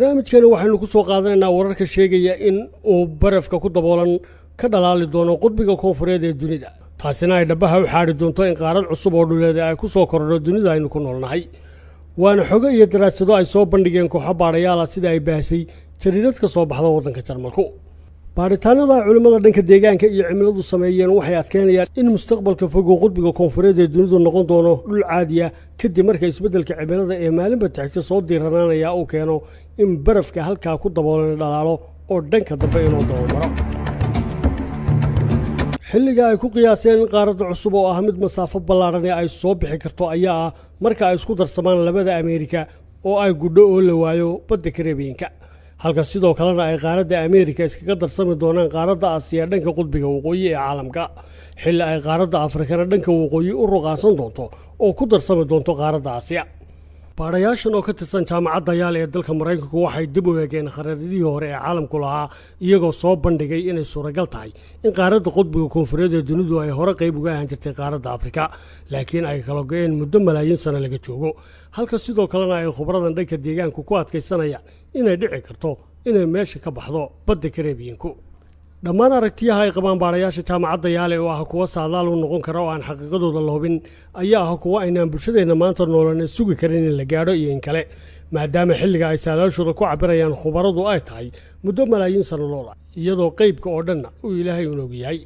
Barnaamijkani waxaynu ku soo qaadanaynaa wararka sheegaya in uu barafka ku daboolan ka dhalaali doono qudbiga koonfureed ee dunida, taasina ay dhabaha u xaadhi doonto in qaarad cusub oo dhuleed ay ku soo korodho dunida aynu ku noolnahay. Waana xogo iyo daraasado ay soo bandhigeen kooxo baadhayaala, sida ay baahsay jariirad ka soo baxda waddanka Jarmalku. Baadhitaanada ay culimmada dhanka deegaanka iyo cimiladu sameeyeen waxay adkeynayaan in mustaqbalka fogow qudbiga koonfureed ee dunidu noqon doono dhul caadiya, kadib marka isbeddelka cimilada ee maalinba taxigta soo diiranaanaya uu keeno in barafka halkaa ku daboolan dhalaalo oo dhanka dambe inuu dabamaro. Xilliga ay ku qiyaaseen in qaaradda cusub oo ah mid masaafo ballaadhan ee ay soo bixi karto ayaa ah marka ay isku darsamaan labada Ameerika oo ay gudho oo la waayo badda Karebiyanka, halka sidoo kalena ay qaaradda Ameerika iskaga darsami doonaan qaaradda Aasiya dhanka qudbiga waqooyi ee caalamka, xilli ay qaaradda Afrikana dhanka waqooyi u ruqaansan doonto oo ku darsami doonto qaaradda Aasiya. Baadhayaashan oo ka tirsan Jaamacadda Yaal ee dalka Maraykanku waxay dib u eegeen khariidadihii hore ee caalamku lahaa, iyagoo soo bandhigay inay suuragal tahay in qaaradda qudbiga koonfureed ee dunidu ay hore qayb uga ahaan jirtay qaaradda Afrika, laakiin ay kala go-een muddo malaayiin sano laga joogo, halka sidoo kalena ay khubradan dhanka deegaanku ku adkaysanayaan inay dhici karto inay meesha ka baxdo badda Karebiyanku. Dhammaan aragtiyaha ay qabaan baadhayaasha Jaamacadda Yaale oo ah kuwa saadaal u noqon kara oo aan xaqiiqadooda la hubin ayaa ah kuwa aynaan bulshadeenna maanta noolane sugi karin in la gaadho iyo in kale, maadaama xilliga ay saadaashooda ku cabirayaan khubaradu ay tahay muddo malaayiin sanadooda, iyadoo qeybka oo dhanna uu Ilaahay unog yahay.